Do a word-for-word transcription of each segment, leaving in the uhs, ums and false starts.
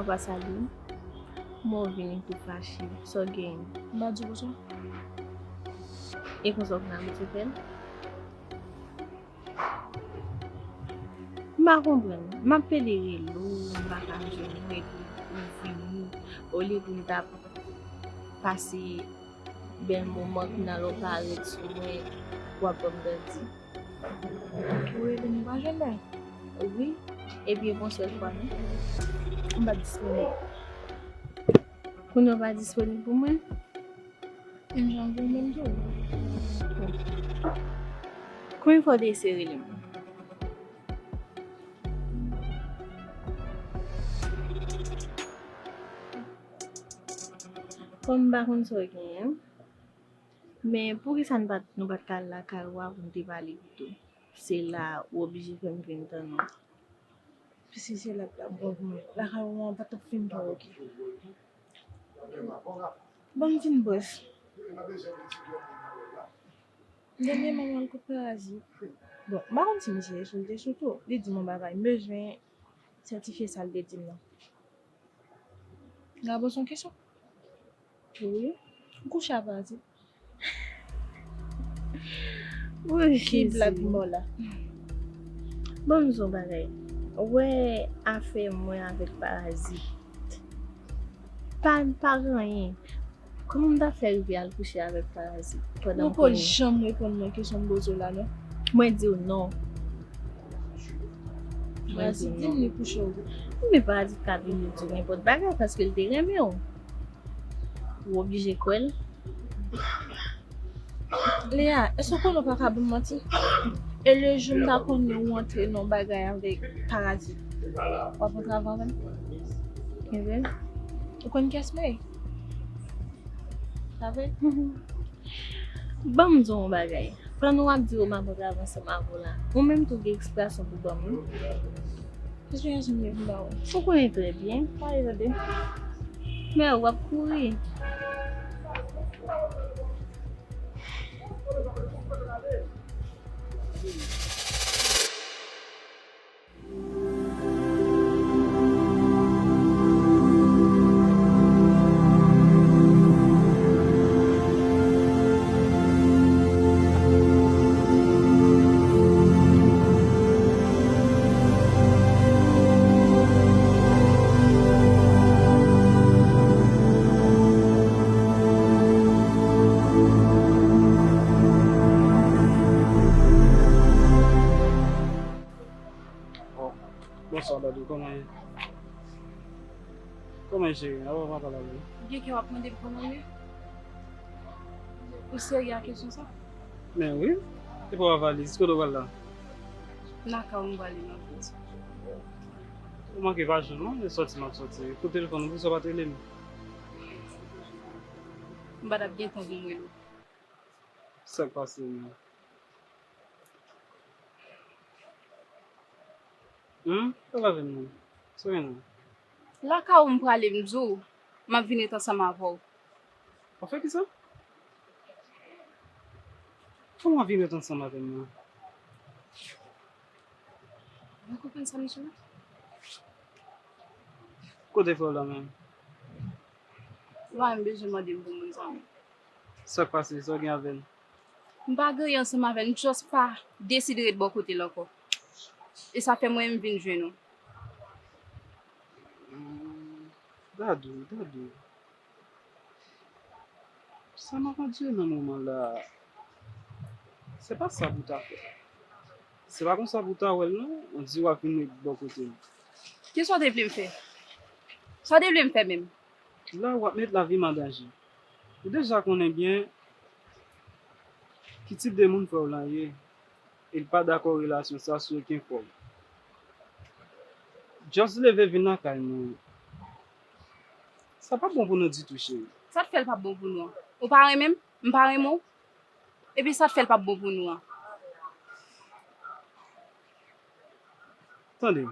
Ou pa salye m? Kòman w vini tou fache? Sa w genyen? M pa di w konsa. E konsa w konn abitye fè l? M pa konprann. M ap pede rele w, m pa ka jwenn ou, epi ou vini. Olye pou m ta pase bèl moman, kounye a lè w parèt sou mwen, w ap ban m dandi. Ou rele m, m pa jwenn bagay. Wi, epi e pa yon sèl fwa non. M pa disponib. Kounye a w pa disponib pou mwen? Menm jan pou ou menm tou. Konbyen fwa w te eseye rele m? Kòm m pa konn sa w genyen, men poukisa n pa t, nou pa t ka al lakay ou a pou n te pale pito? Se la ou oblije fè m vin tann ou. Piske se la k t ap bon pou mwen. Lakay ou an pa t ap fin twò oke. Ban m vin bwès. Dènyèman, mwen al kot Parazi. Bon, m pa konn si misye sou, li te sou tou. Li di m yon bagay, m bezwen sètifye sa l te di m nan. Gabo, se yon kesyon. Wi. M kouche a Parazi. Woy, Jezi. Ki blag mò la? Ban m di w yon bagay. Ou wè afè mwen avèk Parazi. Pa, pa gen anyen. Kòman m ta fè rive al kouche avèk Parazi pandan m konnen? Ou poko janm reponn mwen kesyon m poze w la, non? Mwen di w non. Mwen di w non. Parazi di m li kouche w. Men Parazi ka vin di w nenpòt bagay paske l te renmen w. Ou oblije kwè l. Lea, èske w konnen w pa ka ban m manti? E le jou m ta konnen ou antre nan yon bagay avèk Parazi, w ap antre avè m? Enben, ou konn kiyès mwen ye? Sa vre? Ban m di w yon bagay. Pandan w ap di yo m ap antre ansanm avè w la, ou menm tou gen eksplikasyon pou ban m, wi. Ki sou yon moun yo vin ba ou? Ou konnen trè byen. Pale tande. Men w ap kouri. Oh, bonswa, Dadou, kòman ye? Kòman ye, cheri? Apa w pa pale avè m? Ou gen kè w ap mande m kòman m ye? Ou serye ak kesyon sa? Men wi. Epa w a valiz, kote w pral la? Lakay ou m prale, m ap vin. Ou manke pa jwenn mwen, e sòti m ap sòti. Pou telefòn ou, poukisa w pa t rele m? M pa t ap gen tan pou m rele w. Sa k pase menm? Humm, pale avè m non. Sa w gen la? Lakay ou m prale, m di w, m ap vin ret ansanm avè w. W ap fè kisa? Kòman w ap vin ret ansanm avè m nan? Ou pa konprann sa m di w? Kote frè w la menm? Ou pa menm bezwen mande m pou moun sa menm. Sa k pase? Sa w gen avè l? M pa gen anyen ansanm avè l, m just pa deside ret bò kote l ankò. E sa fè mwen menm m vin jwenn ou. Hmm, Dadou, Dadou. Sa m ap andire nan moman la a, se pa sa pou w ta fè. Se pa konsa pou w ta wè l non, on di w ap vin ret bò kote m. Kisa w te vle m fè? Sa w te vle m fè menm? La w ap met lavi m an danje. Ou deja konnen byen ki tip de moun frè w lan ye, e l pa dakò relasyon sa sou okenn fòm. Just leve vin lakay mwen. Sa p ap bon pou nou ditou, cheri. Sa t fè l p ap bon pou nou an? Ou pa renmen m? M pa renmen w? Epi sa t fè l p ap bon pou nou an? Tande.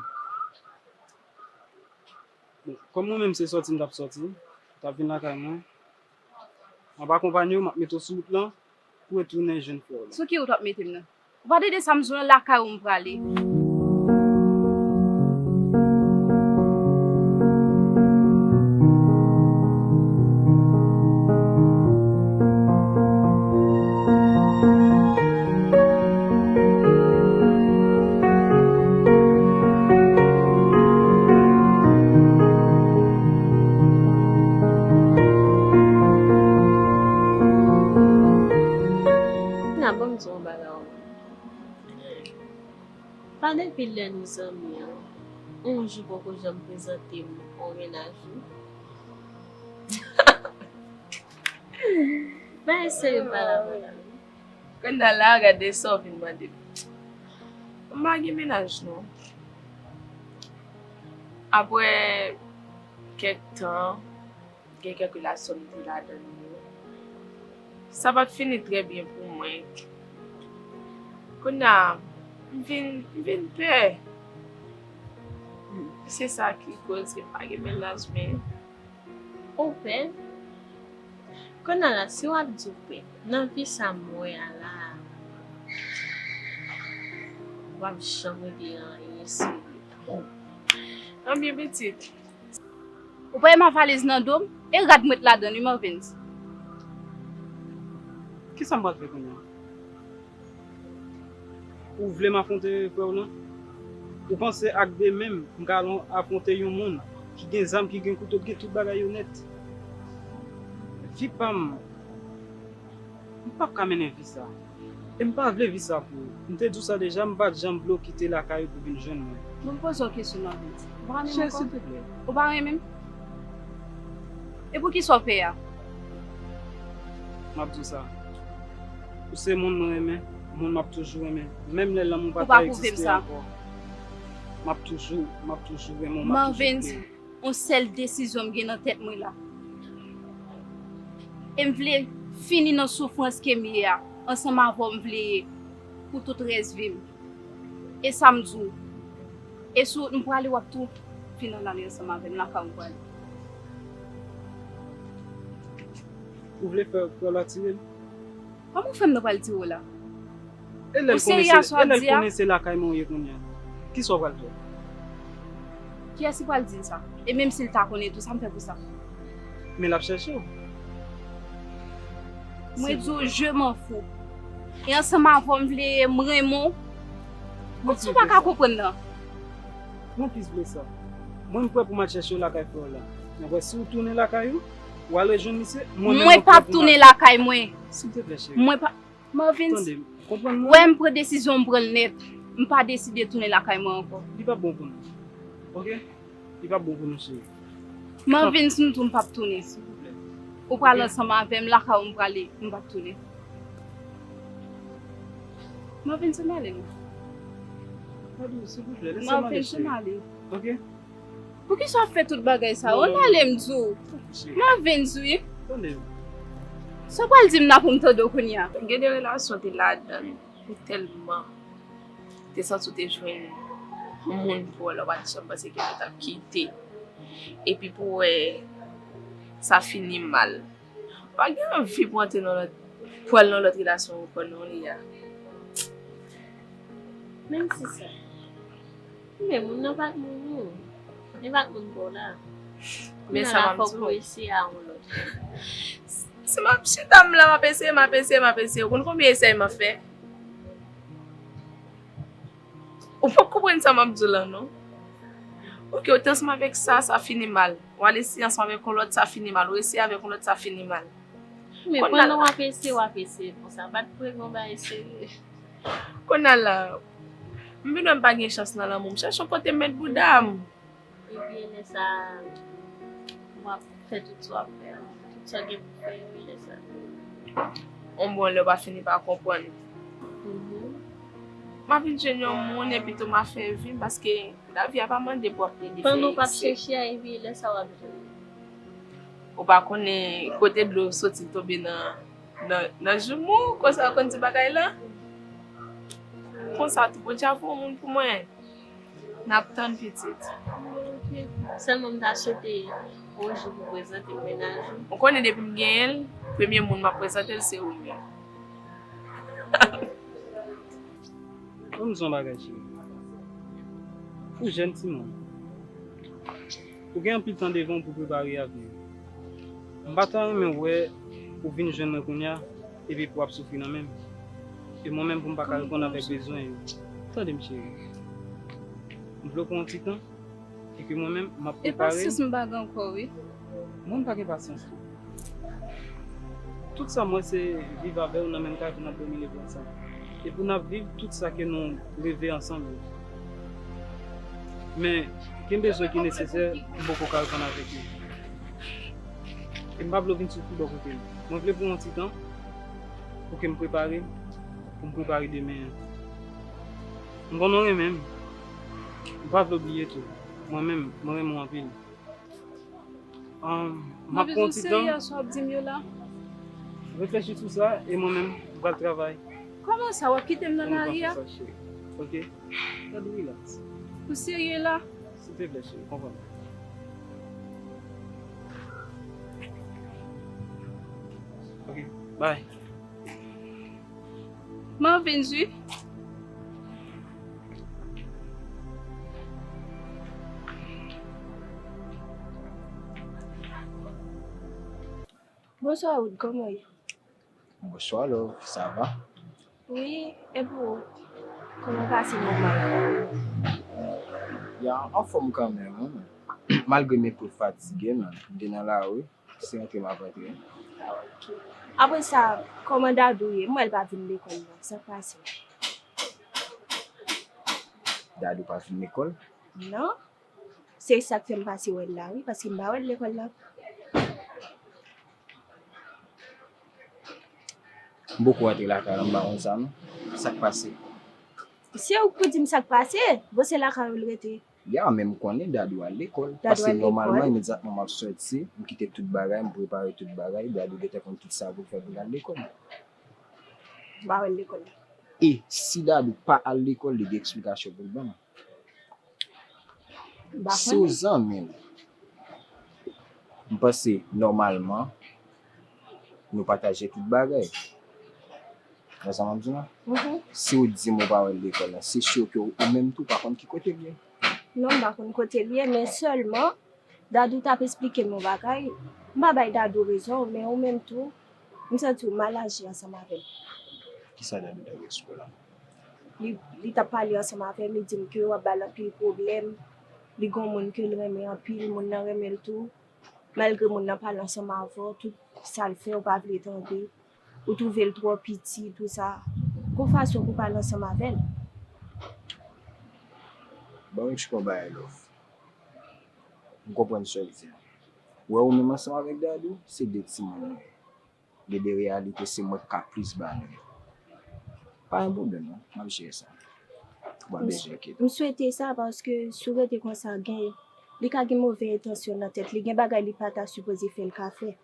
Bon, kòm mwen menm se sòti m t ap sòti, ou t ap vin lakay mwen, m ap akonpanye w, m ap mete w sou wout lan pou w retounen jwenn frè w lan. Sou ki wout w ap mete m nan? Ou pa tande sa m di w lan, lakay ou m prale. Pa depi lè nou zanmi an, yon jou poko janm prezante m yon mennaj ou. Bagay serye pa la, madam. Kounye a la, gade sa w vin mande m. M pa gen mennaj non. Apre kèk tan, gen kèk relasyon m te ladan l yo. Sa pa t fini trè byen pou mwen. Kounye a, m vin, m vin pè. Se sa ki koz ke m pa gen mennaj, men. Ou pè? Kounye a la, si w ap di w pè, nan vi sa m wè a la, w ap janm regle anyen serye. Anbyen pitit. Ou pa wè m a valiz nan do m? E rad mwen t ladan l wi, Marvens. Kisa m pral fè kounye a? Ou vle m afwonte frè w lan? Ou panse ak de men m, m ka al afwonte yon moun ki gen zam, ki gen kouto, ki gen tout bagay yo nèt? Vi pa m, m p ap ka mennen vi sa. E m pa vle vi sa pou ou. M te di w sa deja, m pa t janm vle w kite lakay ou pou vin jwenn mwen. Bon, m poze w kesyon, Marvens. Ou pa renmen m ankò? Cheri, silteplè. Ou pa renmen m? E poukisa w pè a? M ap di w sa. Ou se moun mwen renmen, moun m ap toujou renmen. Menm lè lanmou pa trayiziste ankò. Ou pa pwouve m sa. M ap toujou, m ap toujou renmen w, m ap toujou kite w. Marvens, yon sèl desizyon m gen nan tèt mwen la. E m vle fini nan soufrans ke m ye a, ansanm avè w m vle ye pou tout rès vi m. E sa m di w. E si w, m prale, w ap tou vin ann ale ansanm avè m lakay ou m prale. Ou vle fè, fè w la tire l? Kòman w fè m nan pral tire w la? E lè l konnen se, e lè l konnen se lakay mwen ou ye kounye a, kisa w pral fè? Kiyès ki pral di l sa? E menm si l ta konnen tou, sa m fè pou sa? Men l ap chèche w. Mwen di w, je m'en fous. E ansanm avè w m vle ye, m renmen w. Kòmsi w pa ka konprann nan? Mwen plis vle sa. Mwen, m prè pou m al chèche w lakay frè w la. Men apre, si w tounen lakay ou, w al rejwenn misye, mwen menm, mwen prè pou m al. Mwen p ap tounen lakay mwen. Silteplè, cheri. Mwen pa, Marvens, tande m, konprann mwen. Wè m pran desizyon, m pran l nèt. M pa deside tounen lakay mwen ankò. Li p ap bon pou nou. Oke? Li p ap bon pou nou, cheri. Marvens, m di w m p ap tounen. Silvouplè. Ou pral ansanm avè m, lakay ou m prale, m p ap tounen. Marvens, ann ale non. Madi, silvouplè, lese m ale, cheri. Marvens, ann ale. Oke? Poukisa w ap fè tout bagay sa yo? Ann ale, m di w. Cheri. Marvens, wi. Tande m. Sa w pral di m la pou m tande w kounye a? Gen de relasyon te ladan l, ou tèlman te santi w te jwenn moun pou w la, w pa t janm panse ke nou t ap kite. Epi pou w wè sa fini mal. Pa gen anvi pou antre nan lòt, pral nan lòt relasyon ankò non, Lia. Menm si sa. Men moun nan pa t moun ou. Li pa t moun pa w la. Men sa m ap di w. Kounye a la fòk ou eseye a yon lòt. Si m ap chita m la, m ap eseye, m ap eseye, m ap eseye. Ou konn konbyen esèy m ap fè? Ou p ap konprann sa m ap di w la non. Oke, ou te ansanm avèk sa, sa fini mal. Ou al eseye ansanm avèk yon lòt, sa fini mal. Ou eseye avèk yon lòt, sa fini mal. Men pandan w ap eseye, w ap eseye konsa. Pa t premye yon bagay serye. Kounye a la, m vin wè m pa gen chans nan lanmou. M chèche yon kote m met bouda m. Epi lè sa, w ap fè tout sa w ap fè an. Tout sa w gen pou fè yo, lè sa. On bon lè w pa fini pa konprann. Mhm. M ap vin jwenn yon moun epi tou m ap fè vi m, paske lavi a pa mande pou w ap plede fè eksè. Pandan w p ap chèche a, epi lè sa w ap jwenn. Ou pa konnen kote dlo soti tonbe nan, nan, nan joumou, konsa w konn di bagay la. Konsa tou, Bondye a voye yon moun pou mwen. N ap tann pitit. Ok. Sèlman m ta swete yon jou pou prezante m mennaj ou. Ou konnen depi m genyen l, premye moun m ap prezante l se ou menm. Ban m di w yon bagay, cheri. Ou jèn timoun. Ou gen anpil tan devan w pou prepare avni w. M pa ta renmen wè ou vin jwenn mwen kounye a, epi pou w ap soufri nan men m. E mwen menm pou m pa ka reponn avèk bezwen yo. Tande m, cheri. M vle w pran yon ti tan, e ke mwen menm, m ap prepare m. E pasyans m pa gen ankò, wi. Mwen, m pa gen pasyans tou. Tout sa m wè se viv avè w nan menm kay pou n ap dòmi leve ansanm. E pou n ap viv tout sa ke nou reve ansanm yo. Men, gen bezwen ki nesesè, m poko ka reponn avèk li. E m pa vle w vin soufri bò kote m. Mwen vle pran yon ti tan pou ke m prepare m, pou m prepare demen an. M konnen w renmen m. M pa vle w bliye tou. Mwen menm, mwen renmen w anpil. Ahn, m ap pran yon ti tan. Mwen bezwen serye a sa w ap di m yo la. Reflechi sou sa, e mwen menm, m pral travay. Kòman sa, w ap kite m nan lari a? Ann pa fè sa, cheri. Oke? Gad ou rilaks. Ou serye la? Silteplè, cheri, konprann. Oke, bye. Mwen vin, wi. Bonswa, Wood, kòman w ye? Bonswa, love, sa va? Wi, e pou ou? Kòman w pase moman yo? Ya, anfòm kanmenm, wi. Malgre m enpe fatige, men m te nan lari. Se rantre m ap rantre. Ah, ok. Apre sa, kòman Dadou ye? M wè l pa vin lekòl non. Sa k pase? Dadou pa vin lekòl? Non. Se sa k fè m pase wè l la, wi, paske m pa wè l lekòl la. M poko rantre lakay la, m pa konn sa, non. Sa k pase? Se ou k pou di m sa k pase. Bon, se lakay ou l rete. Ya, men m konnen Dadou al lekòl. Dadou al lekòl. Paske nòmalman, imedyatman m ap sòti, m kite tout bagay, m prepare tout bagay, Dadou gentan konn tout sa pou l fè pou l al lekòl. M pa wè l lekòl la. E si Dadou pa al lekòl, li gen eksplikasyon pou l ban m. M pa konnen. Si w zanmi m, m panse nòmalman, nou pataje tout bagay. Wè sa m ap di w la? Mhm. Si w di m ou pa wè l lekòl la, se si ke ou menm tou pa konn ki kote l ye. Non, m pa konn kote l ye, men sèlman, Dadou t ap esplike m yon bagay. M pa bay Dadou rezon, men ou menm tou, m santi w mal aji ansanm avè l. Kisa Dadou t ap esplike w la? Li, li t ap pale ansanm avè m, li di m ke w ap ba l anpil pwoblèm. Li gen yon moun ke l renmen anpil, moun nan renmen l tou. Malgre moun nan pale ansanm avè w, tout sa l fè, ou pa vle tande. Ou twouve l twò piti, tou sa. Gon fason pou w pale ansanm avè l. Ban m eksplike yon bagay, love. M konprann sa w di a. Ou wè ou menm ansanm avèk Dadou, se de timoun nou ye. Gen de reyalite se mwen k ka plis ba nou yo. Pa gen pwoblèm non, m ap jere sa. Ou pa bezwen enkyete w. M swete sa paske si w rete konsa, gen, li ka gen move entansyon nan tèt li. Gen bagay li pa ta sipoze fè, l ka fè.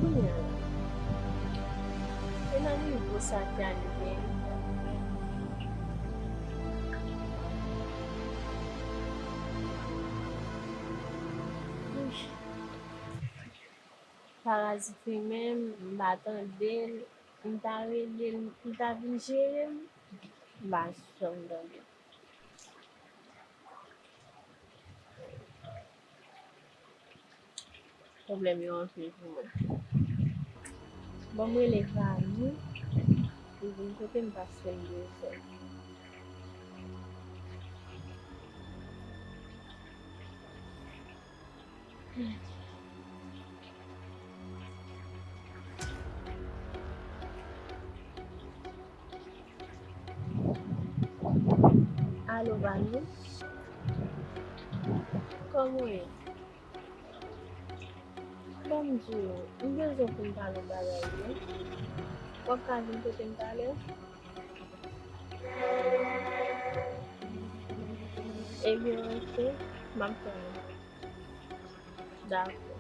Kounye a la, e nan nivo sa ki arive m. Parazit li menm, m pa tande l, m ta rele l, m ta vin jere l, m pa janm tande l. Pwoblèm yo anpil pou mwen. Ban m rele Vani, li vin kote m paske m bezwen l. Alo, Vani? Kòman w ye? Ban m di w, m bezwen pou m pale yon bagay wi. W ap ka vin kote m talè? Ebyen, oke, m ap tann ou. Dakò.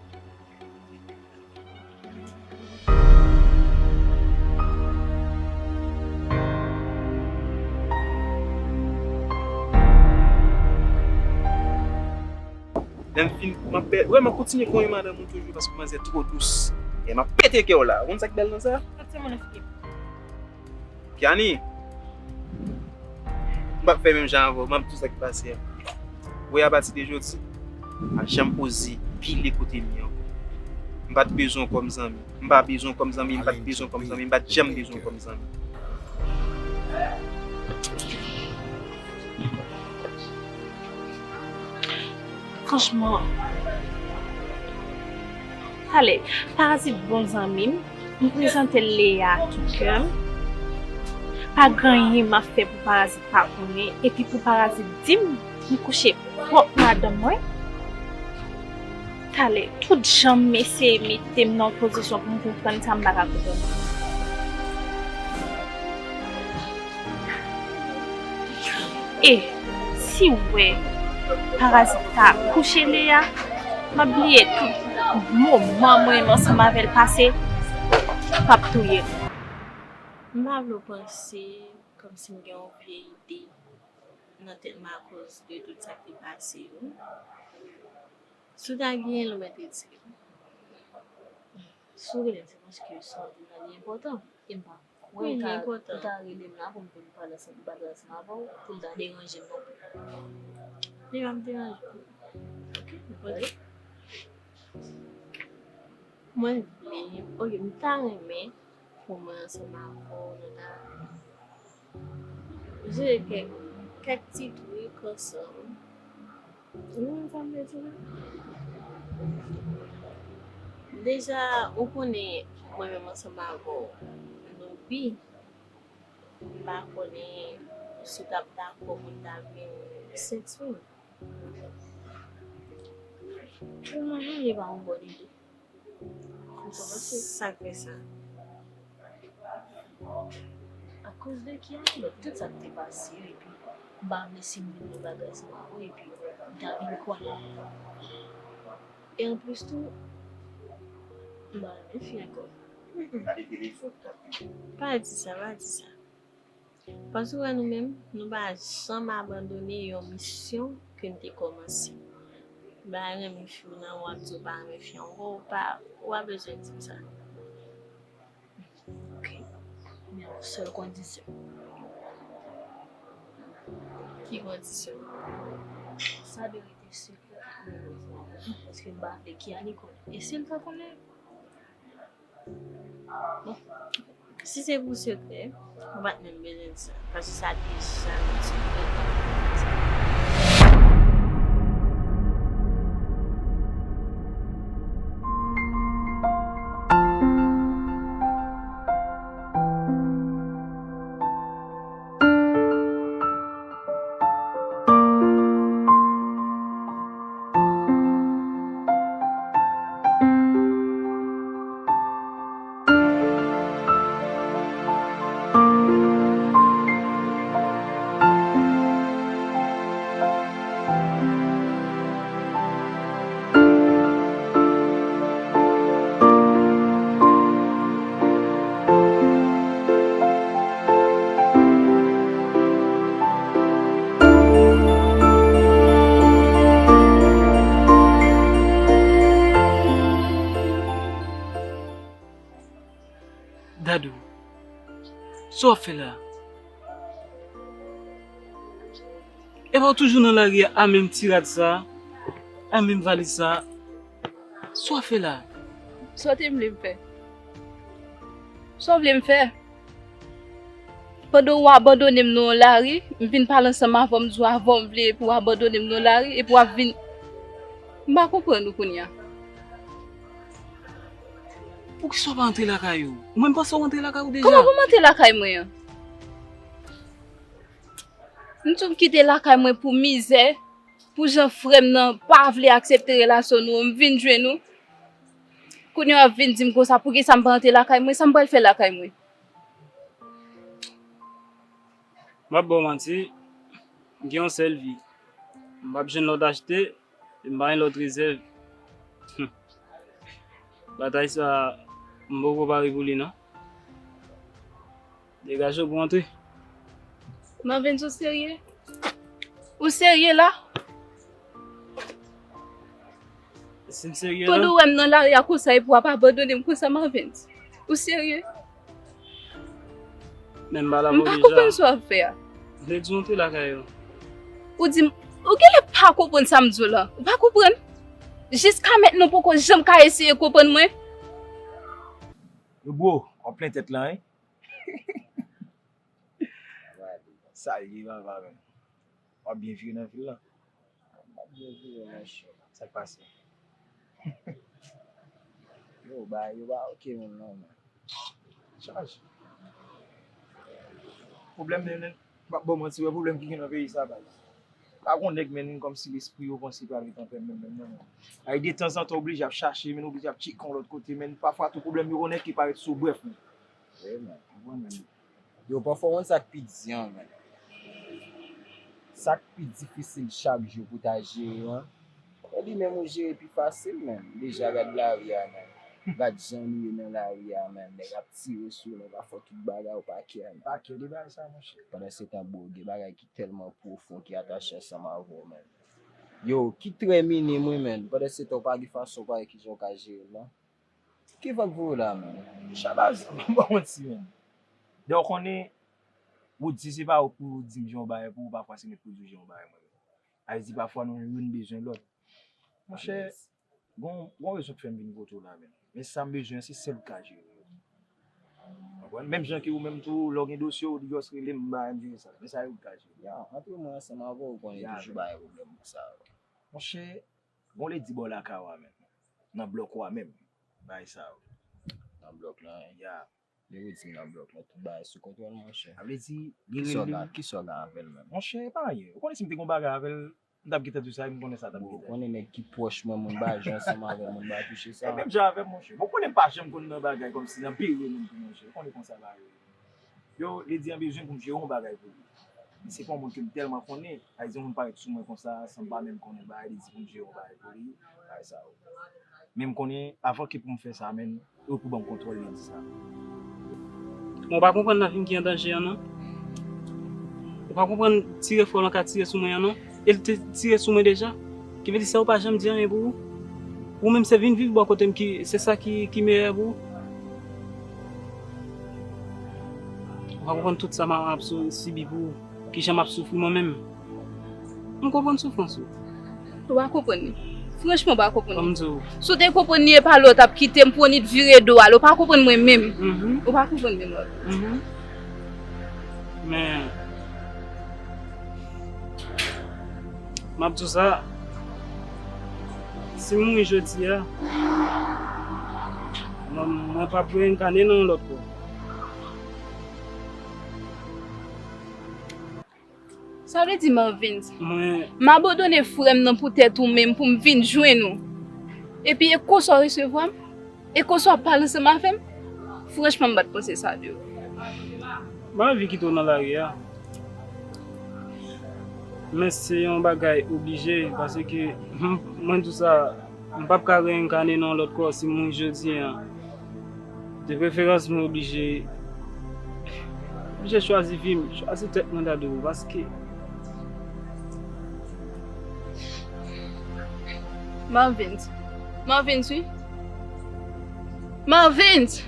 Lè m fin, m ap bè-, wè, m ap kontinye konyen madanm ou toujou paske manzè twò dous. E m ap pete kè w la. Ou konn sa k bèl nan sa? Sa se moun nan figi. Kiani, m p ap fè menm jan avè w, m ap di w sa k pase a. Wè, apati de jodi, pa janm oze pile kote m ye ankò. M pa t bezwen w kòm zanmi. M pa bezwen w kòm zanmi, m pa t bezwen w kòm zanmi, m pa t janm bezwen w kòm zanmi. Franchman, talè, parazit bon zanmi m, m prezante l Lea ak tout kè m. Pa gen anyen m ap fè pou parazit pa konnen, epi pou parazit di m, m kouche pwòp madanm mwen. Talè, tout jan m eseye mete m nan yon pozisyon pou m konprann sa, m pa ka konprann. E si w wè parazit ta kouche Lea, m ap bliye tout moman mwen menm ansanm avè l pase, m p ap touye l. M pa vle w panse kòmsi m gen yon vye ide nan tèt mwen akoz de tout sa k te pase yo. Si w ta genyen l, ou mèt retire l. Si w rele m, se paske sa w di m nan li enpòtan. E m pa kwè ou ta, ou ta rele m la pou m vin pale ansanm, pale ansanm avè w, pou l ta deranje m non plis. Li p ap deranje m. Ok, nou pale. Mwen vle, ok, m ta renmen pou mwen ansanm avè w, nou ta jere kèk, kèk ti trik ansanm. Ou konn sa m vle di la? Deja, ou konnen mwen menm ansanm avè w, nou bi. M pa konnen si w t ap dakò pou n ta vin sex friend. Pou mwen menm, li pa yon bòn ide. Ou pa panse? Sa k fè sa? Akoz de Kiani, tout sa k te pase yo, epi m pa vle simin yon bagay sa ankò, epi m ta vin konnen. E anplis tou, m pa renmen fi ankò. Pa di sa, pa di sa. Paske w wè nou menm, nou pa janm abandone yon misyon ke n te kòmanse. M pa renmen fi w nan, w ap di w pa renmen fi ankò, ou pa, ou pa bezwen di m sa. Ok. Men yon sèl kondisyon. Ki kondisyon? Sa dwe rete sekrè ak nou. Paske m pa vle Kiani konnen. E si l ta konnen? Bon, si se pou sekrè, ou pa t menm bezwen di sa, paske sa deja yon sekrè. Dadou, sa w ap fè la? Epa w toujou nan lari a, a menm ti rad sa, a menm valiz sa? Sa w ap fè la? Sa w te vle m fè? Sa w vle m fè? Pandan w abandone m nan yon lari, m vin pale ansanm avè w, m di w avè w m vle, epi w abandone m nan yon lari, epi w ap vin. M pa konprann ou kounye a. Poukisa w pa antre lakay ou? Ou menm panse w antre lakay ou deja? Kòman pou m antre lakay mwen an? M di w m kite lakay mwen pou mizè, pou jan frè m nan pa vle aksepte relasyon nou, m vin jwenn ou. Kounye a w ap vin di m konsa, poukisa m pa antre lakay mwen? Sa m pral fè lakay mwen? M ap ba w manti, m gen yon sèl vi. M p ap jwenn lòt achte, e m pa gen lòt rezèv. Batay sa, m poko pare pou li non. Degaje w pou w antre. Marvens, ou serye? Ou serye la? Si m serye la. Tande w wè m nan lari a konsa epi w ap abandone m konsa, Marvens. Ou serye? Men m pa la pou deja. M pa konprann sa w ap fè a. M te di w antre lakay ou. Ou di m, ou genlè pa konprann sa m di w lan. Ou pa konprann? Jiska mentnan ou poko janm ka eseye konprann mwen. Yo bro, w ap plen tèt lan, wi. Sa l ye papa, men. W ap byen vire nan vil lan. M ap byen vire, monchè. Sa k pase? Yo, bagay yo pa oke menm non, men. Chaj. Pwoblèm, men, men, m p ap ba w manti, wè pwoblèm ki gen nan peyi sa, baz. Pa gon nèg, men, kòmsi lespri yo panse pral ret anpè menm, menm, non, men. Ay, detanzantan, oblije ap chache, men, oblije ap tcheke yon lòt kote, men, pafwa tou pwoblèm yo gon nèg ki parèt sou brèf, men. Wi, men, konprann, men. Yo, pafwa, w konn sa k pi di an, men. Sa k pi difisil chak jou pou ta jere an, e li menm ou jere pi fasil, men. Deja, gad lari a, men. Gad jan nou ye nan lari a, men. Nèg ap tire sou nou, pa fè tout bagay ou pa kè, men. Pa kè de bagay sa, monchè. Pandan se tan, bro, gen bagay ki tèlman pwofon ki atache ansanm avè w, men. Yo, ki trè minim, wi, men. Pandan se tan, ou pa gen fason, ou pa gen kijan ou ka jere l, non. Ki van k voye w la, menm? Chabaz, m ba w manti, menm. Donk, w konnen, ou di se pa ou pou di m jan yon bagay pou ou, pafwa se mwen pou di w jan yon bagay mwen menm. Sa vle di, pafwa, nou youn bezwen lòt. Monchè, gon, gon rezon k fè m vin kote w la, menm. Men sa m bezwen, se sèl ou ka jere yo. Konprann? Menm jan ke ou menm tou, lè w gen dosye, ou just rele m, m ba, m jere sa. Men sa yo ou ka jere. Ya, antre mwen ansanm avè w, ou konnen toujou ba yon pwoblèm pou sa yo. Monchè, gon ledi bò lakay w a menm. Nan blòk ou a menm. Bagay sa yo. Nan blòk lan, wi. Ya. Li redi m nan blòk lan, tout bagay sou kontwòl, monchè. Sa vle di, li rele m. Kisa w gen avè l menm? Monchè, e pa anyen. Ou konnen si m te gon bagay avè l, m t ap gentan di w sa, e m konnen sa t ap gentan. Ou konnen nèg ki pwòch mwen, moun pa jwe ansanm avè l, moun pa touche sa. E menm jan avè m, monchè. Bon, ou konnen m pa janm konn nan bagay kòmsi nan bere moun tou, monchè. Ou konnen konsa bagay yo ye. Yo, li di an bezwen pou m jere yon bagay pou li. Men se pa yon moun ke m tèlman konnen. Sa vle di yon moun parèt sou mwen konsa, san m pa menm konnen bagay, li di pou m jere yon bagay pou li, bagay sa yo. Men m konnen, avan ke pou m fè sa, menm, yo pou ban m kontwòl, li di sa. Men w pa konprann lavi m ki an danje an, non. Ou pa konprann tire fò lan ka tire sou mwen an, non. E l te tire sou mwen deja. Ki vle di sa ou pa janm di anyen pou ou. Ou menm se vin viv bò kote m ki, se sa ki, ki meyè pou ou. Ou pa konprann tout sa m ap sou, sibi pou ou. Kijan m ap soufri mwen menm. M konprann soufrans ou. Ou pa konprann li. Franchman, ou pa konprann li. Ban m di w. Si w te konprann li, e pa lè w t ap kite m pou w nit vire do al. Ou pa konprann mwen menm. Mhm. Ou pa konprann menm, love. Mhm. Men, m ap di w sa, si m mouri jodi a, mwen, mwen p ap reyènkane nan yon lòt kò. Sa vle di, Marvens, mwen, m abandone frè m nan poutèt ou menm pou m vin jwenn ou. Epi e konsa w resevwa m? E konsa w ap pale ansanm avè m? Franchman, m pa t panse sa de ou. M pa anvi kite w nan lari a. Men se yon bagay oblije, paske, mwen di w sa, m p ap ka reyènkane nan yon lòt kò si m mouri jodi a. De preferans, mwen oblije, oblije chwazi vi m, chwazi tèt mwen dade w, paske. Marvens. Marvens, wi. Marvens!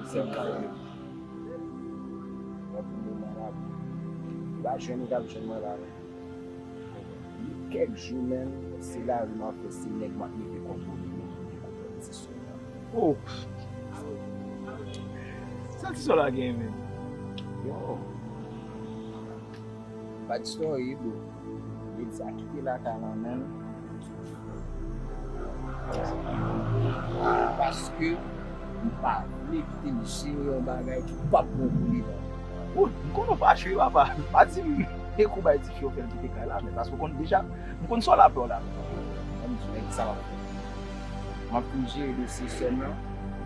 Sèl ka yo. Lè pou mwen malad, li pa jwenn, li t ap jwenn mwen la, men. Gen kèk jou, men, se lari m ap fè, se nèg m ap mete kontwole yo pou mete kontwòl ti sè m nan. Oh! Sa ti sè w la gen, men? Yo! Bad story, bro. Li di sa kite lakay lan, menm. Paske m pa vle kite l jere yon bagay ki p ap bon pou li, non. Ou, m konnen w fache, papa. Pa di m e kou bay tifi yo fè l kite kay la, men paske w konn deja, m konn sa w la fè w la. Ban m di w, nèg sa w ap fè. M ap fin jere dosye sè m nan.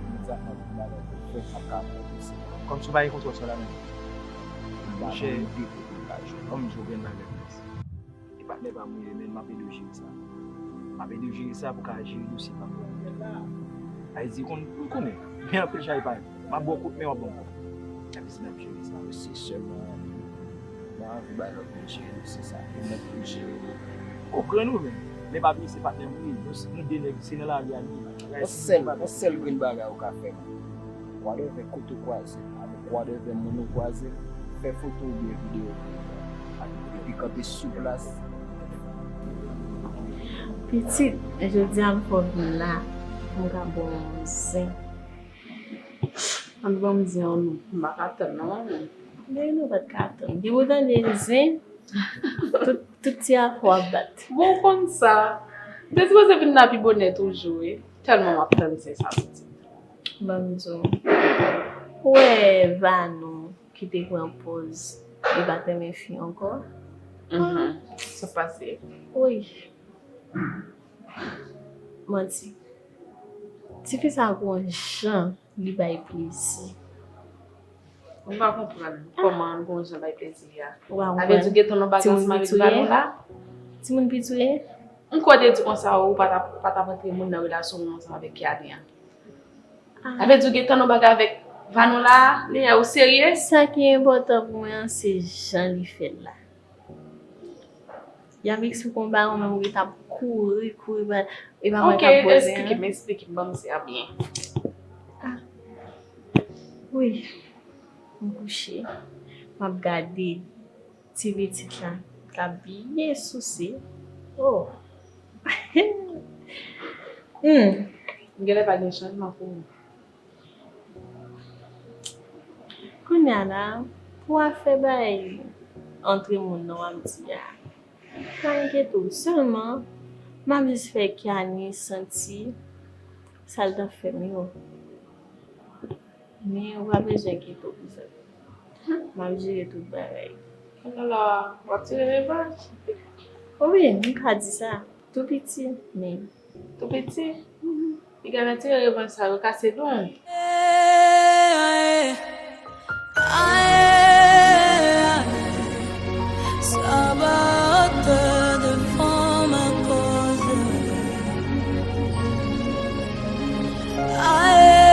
Imedyatman, tout bagay pou fèt, m ap ka pran dosye. Kòmsi w pa gen kontwòl sè w la, menm. M pa nan ide kote m ka jwenn. Ban m di w, gen bagay. E patnè pa m ou ye, men m ap ede w jere sa. M ap ede w jere sa pou w ka jere dosye pa m. Ayiti, konn, ou konnen, gen anpil chay pa yo. M ap ba w kout men, w ap ban m kout men. Epi si n ap jere sa, se sèlman mwen anvi bay lòt moun jere dosye sa. E mwen pou m jere. Ou konprann ou menm. Men pa bliye se patnè m ou ye. Nou, nou de nèg, se nan lari a nou ye. Yon sèl, yon sèl grenn bagay ou ka fè. Whatever kote w kwaze avèk whatever moun ou kwaze, fè foto oubyen videyo pou yo, epi kanpe sou plas. Pitit, jodi a m fè w vin la pou m ka ba w yon zen. Ann ban m zen an non. M pa ka tann non manmi. Men nou pa t ka tann. Gen pou tande zen. Tout, tout ti afè w ap bat. Bon, ou konn sa. M te sipoze vin la pi bonè toujou wi. Tèlman m ap tann zen sa pitit. Ban m di w. Ou wè Vanou ki te pran pòz li pa t renmen fi ankò? Mhm. Sa pase. Wi. Manti. Tifi sa gon jan li bay plezi. Mwen pa konprann kòman l gon jan bay plezi a. Ou pa konprann? Avè di w gentan nan bagay ansanm avèk Vanou la? Timoun piti w ye? M kwè w te di konsa ou pa t ap, pa t ap antre moun nan relasyon w ansanm avèk Kiane an. Ah. Avè di w gentan nan bagay avèk Vanou la, Lea, ou serye? Sa ki enpòtan pou mwen an, se jan li fè l la. Y ap eksplike yon bagay, ou menm ou ret ap kouri, kouri, ba, e pa mwen k ap poze, eksplike m, eksplike m, ban m zen an byen. Ah. Wi. M kouche. M ap gade ti pitit la. L ap byen souse. Oh. Hmm. M genlè pa gen chanjman pou ou. Kounye a la, pou afè bay antre moun nan w ap di a, pa enkyete w. Sèlman, m ap jis fè Kiane santi sa l t ap fè m yo. Men ou pa bezwen enkyete w pou sa. M ap jere tout bagay. Alala, w ap tire revanj? Wi, m ka di sa. Tou piti, men. Tou piti? Mhm. Piga nan tire revanj sa yo kase don. Saboteur de femme à cause. Aye,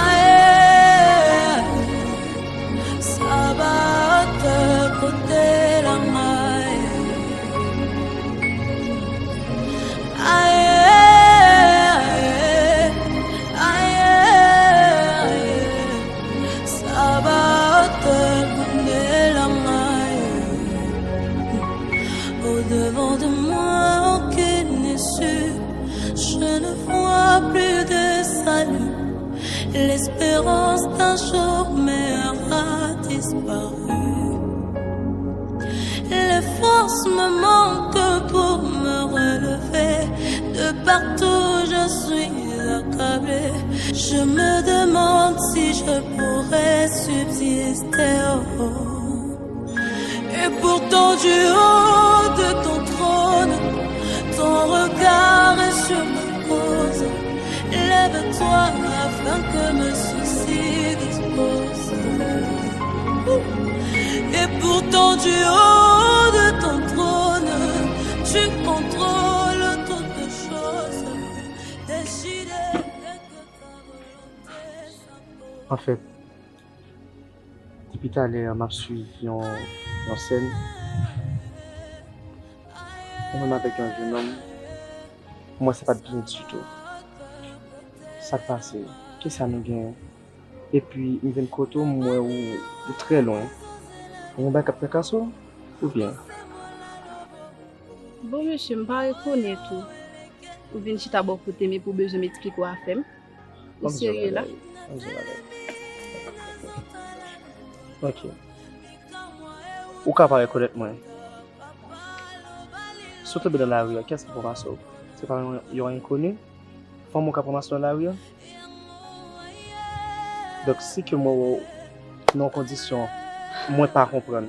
aye, aye. Saboteur kote la may. Aye, aye, aye, aye. Saboteur kote la may. Au devant de moi, aucune issue. Je ne vois plus de salut. L'espérance d'un jour meilleur a disparu. Les forces me manquent pour me relever. De partout, je suis accablée. Je me demande si je pourrais subsister. Oh. Et pourtant du haut de ton trône, ton regard est sur ma cause. Lève-toi afin que mes soucis disposent. Et pourtant du haut de ton trône, tu contrôles toutes choses. Décidé que ta volonté s'impose. Anfèt, depi talè a, m ap swiv yon, yon sèn. Ou menm avèk yon jennonm, pou mwen, sa pa t byen ditou. Sa k pase? Kisa nou genyen? Epi, m vin kote w, m wè ou, ou trè lwen. Ou gen bagay k ap trakase w? Oubyen? Bon, mesye, m pa rekonèt ou. Ou vin chita bò kote m epi w bezwen m eksplike w afè m? Ou serye la? Ok. Ou ka pa rekonèt mwen. Si w tonbe nan lari a, kiyès ki pran pase w? Se pa yon, yon enkoni? Fanm ou ka pran pase w nan lari a? Donk, si ke mwen wè w nan yon kondisyon mwen pa konprann,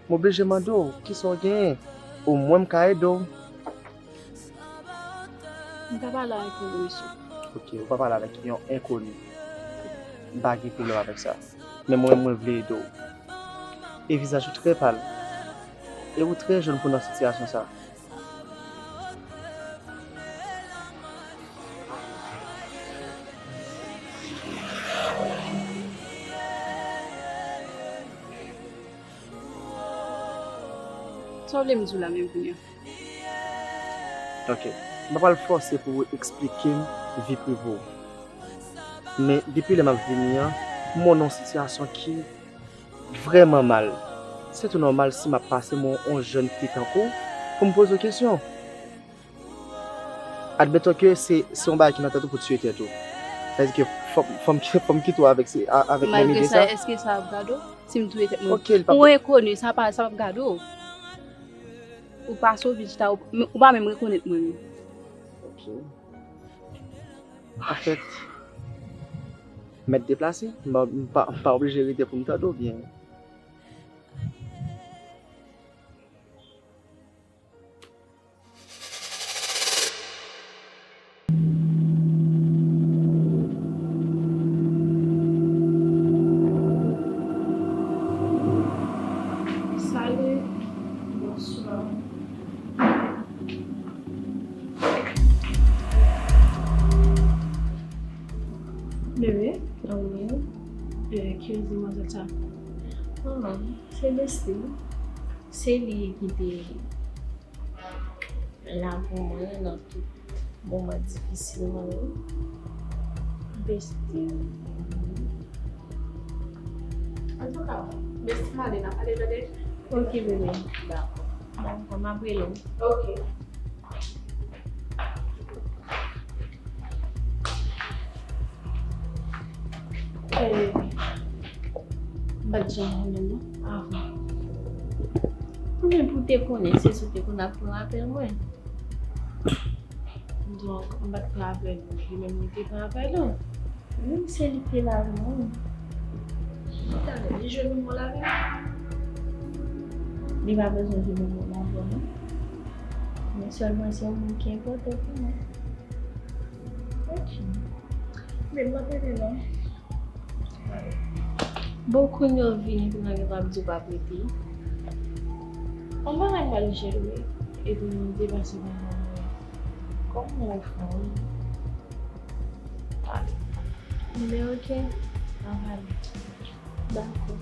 m oblije mande w, kisa w genyen? Omwen m ka ede w. M pa pale avèk yon mesye. Ok, ou pa pale avèk yon enkoni. M pa gen pwoblèm avèk sa. Men mwen, mwen vle ede w. E vizaj ou trè pal. E ou trè jèn pou nan sitiyasyon sa. Sa w vle m di w la menm kounye a? Ok. M pa pral fòse pou w eksplike m vi prive w. Men depi lè m ap vini an, m wè w nan yon sitiyasyon ki vrèman mal. Se tou nòmal si m ap pase, m wè yon jèn fi tankou w, pou m poze w kesyon. Admeton ke se, se yon bagay ki nan tèt ou pou tiye tèt ou. Sa vle di ke fò, fò m, fò m kite w avèk, se, a- avèk menm ide sa. Malgre sa, èske sa ap gade w? Si m touye tèt mwen. Ok, li p ap. Yon enkoni, sa pa, sa p ap gade w. Ou pase, ou vin chita, ou, ou pa menm rekonèt mwen menm. Ok. Anfèt, mèt deplase, m pa, m pa, m pa oblije rete pou m tande w byen. Salut. Bonsoir. Bebe, e, ki demwazèl sa? Oh, se Bestie. Se li ki te la pou mwen nan tout moman difisil mwen yo. Bestie. Antouka, Bestie m ale, n a pale tande. Ok, bebe. Dakò. Dakò, m ap rele w. Ok. Eh, m pa t janm konnen non avan. Mwen menm pou te konnen, se sou te konn ap pran apèl mwen. Donk, m pa t pran apèl ou, li menm li te pran apèl ou. Wi, se li ki te la avè mwen. Talè, li jwe menm wòl avè m. Li pa bezwen jwe menm wòl avè w non. Men sèlman se yon moun ki enpòtan pou mwen. Ok. Men m pa konnen non. Bon, kounye a w vini, kounye a w ap di w p ap rete. Yon bagay m pral jere, epi m depase nan mwen. Kòman w fè w? Ale. Men ok, n ap ale. Dakò.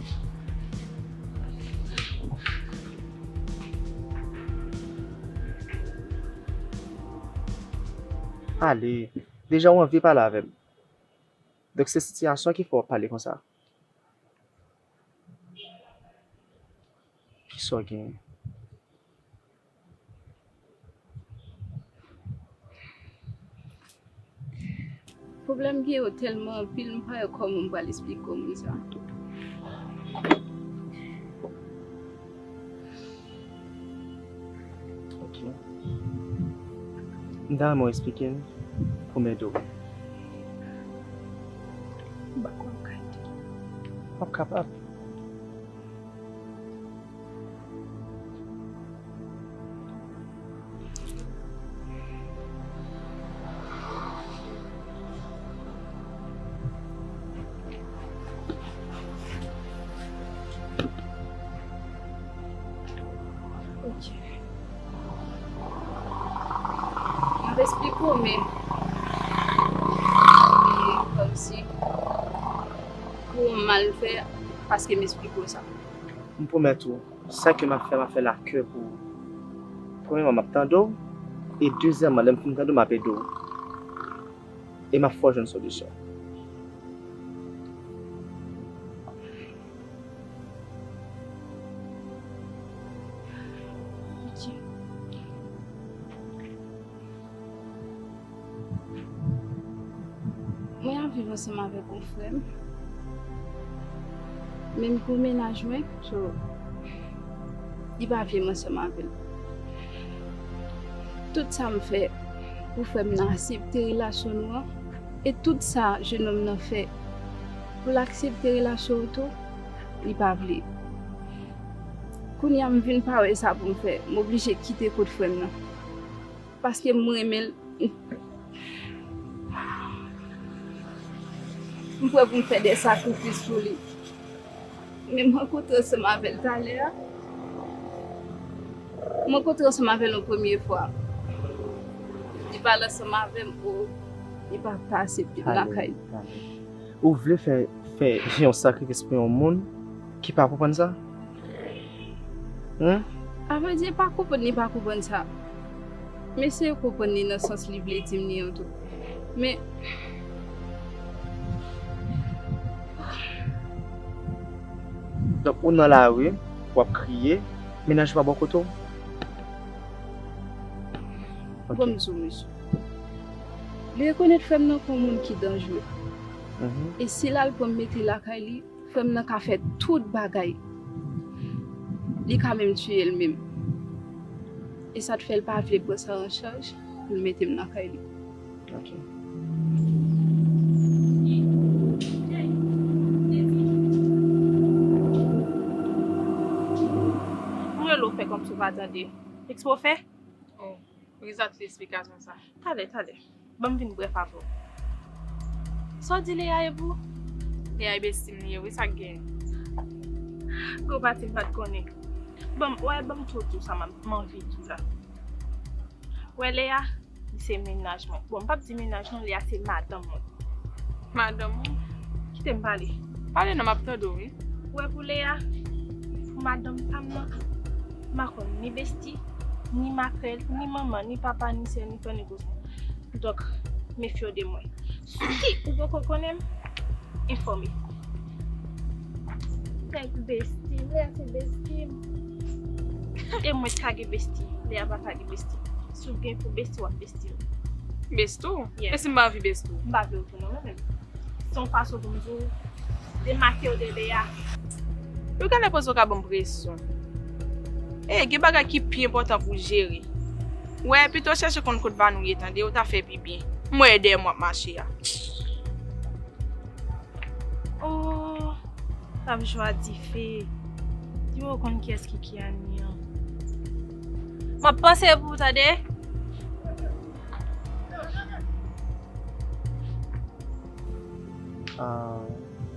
Ale. Deja w anvi pale avè m. Donk se sitiyasyon ki fè w ap pale konsa. Kisa w genyen? Pwoblèm gen yo tèlman anpil, m pa wè kòman m pral esplike w moun sa. Ok. M ta renmen w esplike m pou m ede w. M pa kwè m ka ede w. W ap kapab. Ok. M ap esplike w, men e kòmsi pou w mal fè, paske m esplike w sa. M pwomèt ou, sa ke m ap fè, m ap fè l ak kè pou ou. Premyèman, m ap tande w, e dezyèmman, lè m fin tande w, m ap ede w. E m ap fè w jwenn solisyon. Ok. Mwen ap viv ansanm avèk yon frè m. Menm pou mennaj mwen, so, li pa vle m ansanm avè l. Tout sa m fè pou frè m nan aksepte relasyon nou an, e tout sa jenòm nan fè pou l aksepte relasyon w tou, li pa vle. Kounye a m vin pa wè sa pou m fè, m oblije kite kot frè m nan. Paske m renmen l. M prè pou m fè de sakrifis pou li. Men m rankontre ansanm avè l talè a. M rankontre ansanm avè l yon premye fwa. Li pale ansanm avè m, o, li pa, pa aksepte m lakay li. Ou vle fè, fè yon sakrifis pou yon moun ki pa konprann sa? Hen? Avrèdi, pa konprann li pa konprann sa. M eseye konprann li nan sans li vle di m li an tou. Men, Donk, ou nan lari, w ap kriye, mennaj ou pa bò kote w? Ok. Bon, m di w, mesye. Li rekonèt frè m nan kon moun ki danjere. Mhm. E si l al pran m mete lakay li, frè m nan ka fè tout bagay. Li ka menm tiye l menm. E sa t fè l pa vle pran sa an chaj pou l mete m lakay li. Ok. M rele w fè kòmsi w pa tande. Eksprè w fè? Oh, Riza tout esplikasyon sa. Talè, talè. Ban m vin brèf avè w. Sa w di Leya ye pou? Leya e besti m li ye, wi, sa k gen? Gwo pati m pa t konnen. Ban m, wè, ban m tou di w sa m, m anvi di w la. Wè, Leya, li se mennaj mwen. Bon, m p ap di mennaj non, Leya se madanm mwen. Madanm ou? Kite m pale. Pale non, m ap tande w, wi. Wè, pou Leya, pou madanm pa m nan, m pa konn ni besti, ni makrèl, ni manman, ni papa, ni sè, ni frè, ni kouzen. Donk, mefye w de mwen. Si ou poko konnen m, enfòme. Nèg besti m, Leya se besti m. E mwen t ka gen besti, Leya pa ka gen besti. Si w gen pou besti, w ap besti m. Besti w? Yeah. E si m pa anvi besti w? M pa vle w tou non, mwen menm. Se yon fason pou m di w, demake w de Leya. Yo genlè panse w ka ban m presyon. E, gen bagay ki pi enpòtan pou w jere. Wè, pito w chèche konn kot Vanou ye, tande, ou ta fè pi byen. M wè e dèyè m w ap mache a. Oh, l ap jwe a dife. Di w konn kiyès ki Kiani an. M ap panse pou w, tande. Ah,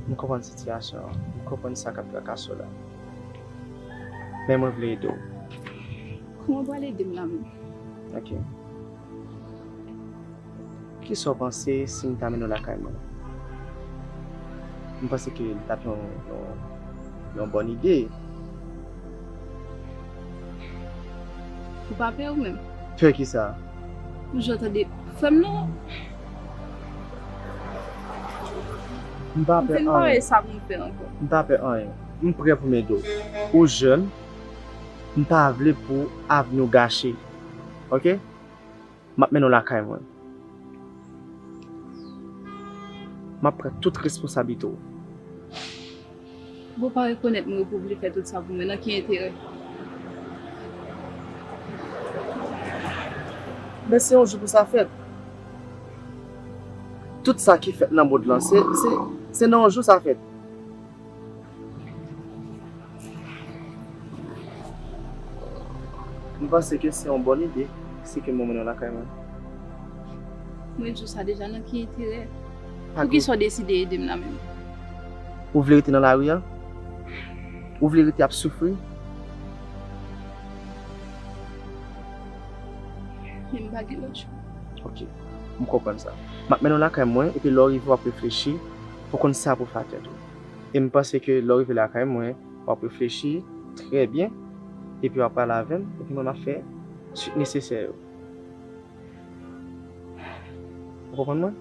m konprann sitiyasyon an. M konprann sa k ap trakase w la. Men mwen vle ede w. Kòman w pral ede m la menm? Ok. Kisa w panse si m ta mennen w lakay mwen? M panse ke li t ap yon, yon, yon bòn ide. Ou pa pè ou menm? Pè kisa? Ou jan tande frè m nan? M pa M pè fin pare anyen. Sa pou m fè ankò. M pa pè anyen. M prè pou m ede w. Ou jèn. M pa vle pou avni w gache. Ok? M ap mennen w lakay mwen. M ap pran tout responsablite w. Bon, pa rekonèt mwen pou vle fè tout sa pou mwen, nan ki enterè? Men se yon jou pou sa fèt. Tout sa ki fèt nan mond lan, se, se, se nan yon jou sa fèt. M panse ke se yon bòn ide si ke mwen mennen w lakay mwen. Mwen di w sa deja, nan ki enterè? Pa Poukisa w deside ede m la menm? Ou vle rete nan lari a? Ou vle rete ap soufri? Men m pa gen lòt chwa. Ok, m konprann sa. M ap mennen w lakay mwen, epi lè w rive w ap reflechi pou konn sa pou fè ak tèt ou. E m panse ke lè w rive lakay mwen, w ap reflechi trè byen, epi w ap pale avè m, epi mwen m ap fè swit nesesè yo. Ou konprann mwen?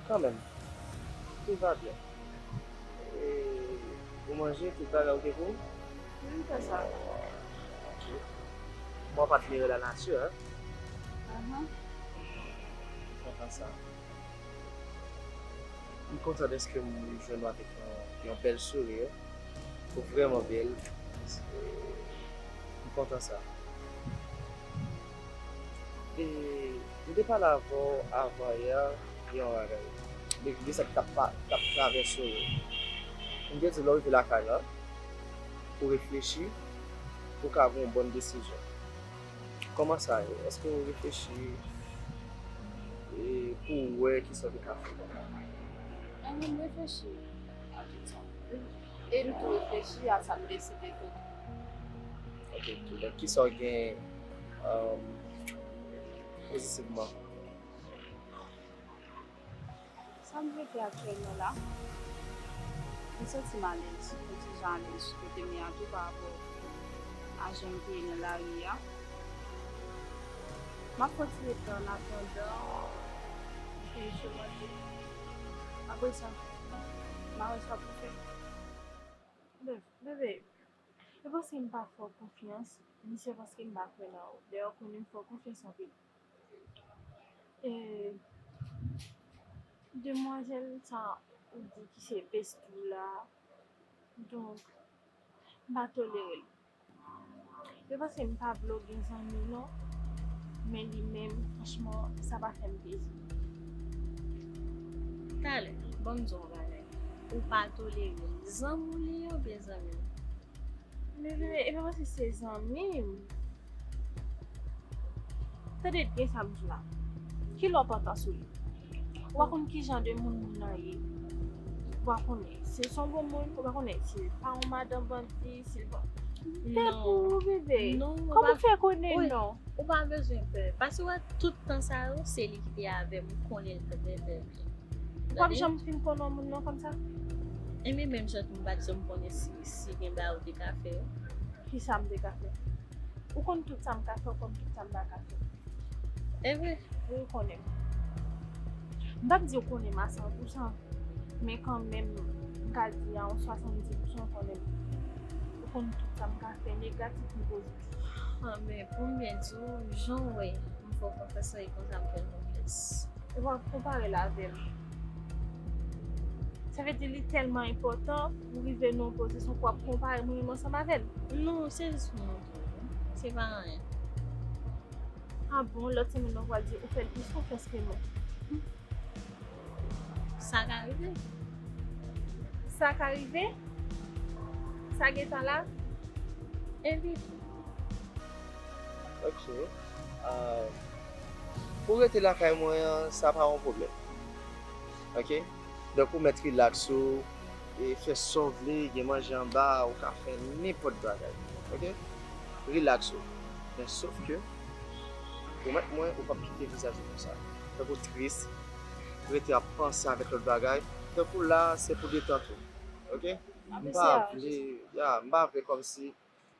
Kanmenm, tout va byen. E, ou manje, tout bagay oke pou ou? Wi, m fè sa. Ok. Bon, w ap admire lanati, en? Ahan. M kontan sa. M kontan dèske m jwenn ou avèk yon, yon bèl souri. Ou vrèman bèl. M kontan sa. E, m te pale avè w avan yè de yon bagay. De, de sa k t ap pa, t ap travèse w. M te di w lè w rive lakay la, pou w reflechi, pou w ka gen yon bòn desizyon. Kòman sa ye? Èske w reflechi, e, pou w wè kisa w te ka fè? Mwen menm reflechi a tout sa. E m tou reflechi a sa m deside fè. Ok, tou. Donk, kisa w gen, um, pozitivman? Sa m vle fè aktyèlman la, m santi m alèz, yon ti jan alèz kote m ye a tou pa rapò a jan m te ye nan lari a. M ap kontinye fè annatandan pou m sèmante. Apre sa, m a wè sa pou fè. Bebe, bebe, e paske m pa fè w konfyans, ni se paske m pa kwè nan ou. Dayè, ou konnen m fè w konfyans anpil. E, demwazèl sa ou di ki se besti w la, donk, m pa tolere l. Se paske m pa vle w gen zanmi non, men li menm, franchman, sa pa fè m plezi. Talè, ban m di w yon bagay. Ou pa tolere l. Zanmi w li ye oubyen zanmi w? Men, men, e pa paske se zanmi m. Tande byen sa m di w la. Kilè w ap antan sou li? Ou pa konn ki jan de moun moun nan ye. Ou pa konnen si l se yon bon moun, ou pa konnen si l pa yon madan bandi, si l pa. Tèt ou, bebe. Non, kòman w fè konnen non? Ou pa bezwen pè. Paske w wè tout tan sa yo, se li ki te avè m, ou konnen l trè, trè byen. Ou p ap janm fin konnen yon moun non kòmsa? Ebyen, menm jan tou m pa t janm konnen si, si gen bagay ou te ka fè yo. Kisa m te ka fè? Ou konn tout sa m ka fè, ou konn tout sa m pa ka fè. E vre? Wi, ou konnen m. M p ap di ou konnen m a san pousan, men kanmenm, m ka di a yon swasanndiz pousan ou konnen m. Ou konn tout sa m ka fè, negatif ni pozitif. Ah, men pou m byen di w, jan w wè m fè w konfyans lan, e konsa m fè l konfyans. Ou pa konpare l avè m. Sa vle di li tèlman enpòtan pou w rive nan yon pozisyon pou w ap konpare mwen menm ansanm avè l? Non, se jis pou montre w. Se pa anyen. Ah bon, lòt semèn nan w pral di ou fè l plis konfyans ke mwen. Sa ka rive. Sa ka rive? Sa gentan la? Epi tou. Ok. Ah, pou w rete lakay mwen an, sa pa yon pwoblèm. Ok? Donk, ou mèt rilaks ou, e fè sa w vle, gen manje anba, ou ka fè nenpòt bagay. Ok? Rilaks ou. Men sof ke, pwomèt mwen, ou p ap kite vizaj ou konsa. Tankou tris, rete ap panse avèk lòt bagay. Tankou la, se pou detant ou. Ok? M pa vle, ya, m pa vle kòmsi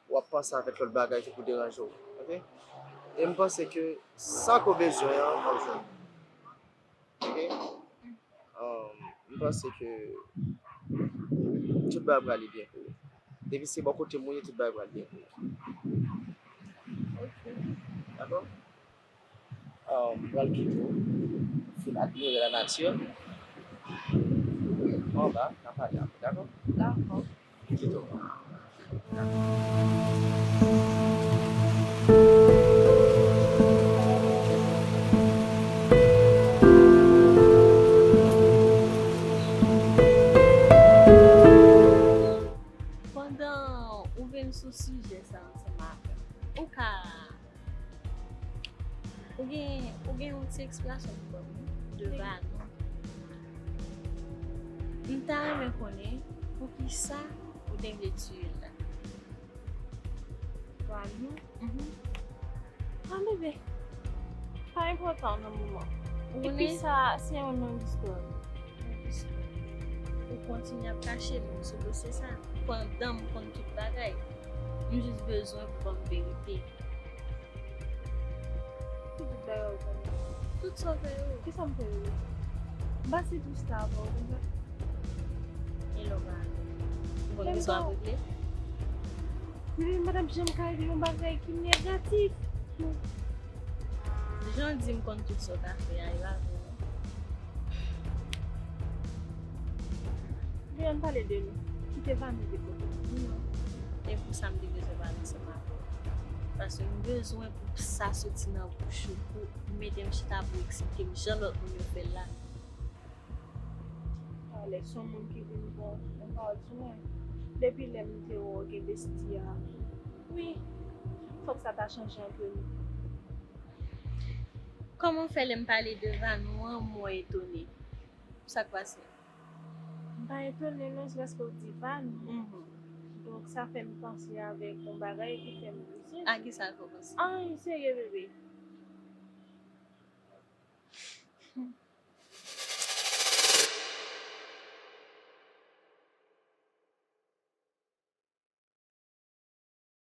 w ap panse avèk lòt bagay ki pou deranje w. Ok? E m panse ke sa ke w bezwen an, w ap jwenn. Ok? Um, m panse ke tout bagay prale byen pou ou. Depi se bò kote m ou ye, tout bagay prale byen pou ou. Ok. Dakò? Um, m pral kite w fin admire lanati. Anba, n a pale apre, dakò? Dakò. M kite w. Pandan ou vin sou sijè sa ansanm avè m, ou ka Ou gen, ou gen yon ti eksplikasyon pou ban m de Vanou? M ta renmen konnen poukisa ou te vle tiye l la. Vanou? Mhm. Ah, bebe, pa enpòtan nan moman. Epi sa, se yon long istwa. Yon istwa. Ou kontinye ap kache m sou dosye sa. Pandan m konn tout bagay. M jis bezwen pou ban m verite. Ki tout bagay ou konnen? Tout sa w fè yo. Kisa m fè yo? M pase tou chita avè w konsa. E lè w pa ale? Ou konn ki sa w ap regle? Men m pa t ap janm ka regle yon bagay ki negatif. Jan w di m konn tout sa w ka fè a, e pa vre non. Vin ann pale de nou. Kite Vani de kote. Non. E pou sa m te bezwen pale ansanm avè w. Paske m bezwen pou sa soti nan bouch ou, pou ou mete m chita pou w eksplike m jan lòt moun yo fè l la. Talè, se yon moun ki vin bon, yon pawòl sou mwen. Depi lè m te wè w gen besti a, wi, fòk sa ta chanje ant nou. Kòman w fè lè m pale de Vanou an, m wè w etone? Sa k pase? M pa etone non, se paske w di Vanou. Donk sa fè m panse avèk yon bagay ki fè m rizib. A kisa l fè w panse? Anyen serye bebe.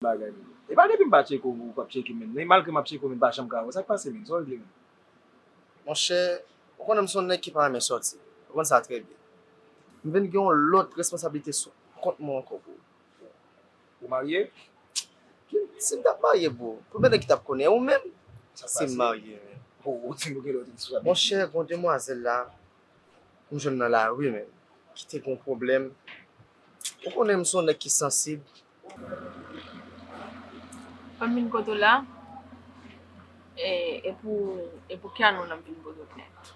Bagay. E pa depi m pa tcheke w, ou p ap tcheke m menm. E malgre m ap tcheke w, men m pa janm ka wè w. Sa k pase menm? Sa w regle menm? Monchè, ou konnen m se yon nèg ki pa renmen sòti. Ou konn sa trè byen. M vin gen yon lòt responsablite sou kont mwen ankò, bro. Ou marye? Si m t ap marye, bro, konbyen nèg ki t ap konnen? Ou menm? Si m marye, men. Ou di nou gen lòt responsablite. Monchè, gon demwazèl la, m jwenn nan lari, men. Ki te gon pwoblèm. Ou konnen m se yon nèg ki sansib. Mwen vin kote w la, e, e pou, e pou Kiano nan vin kote w nèt.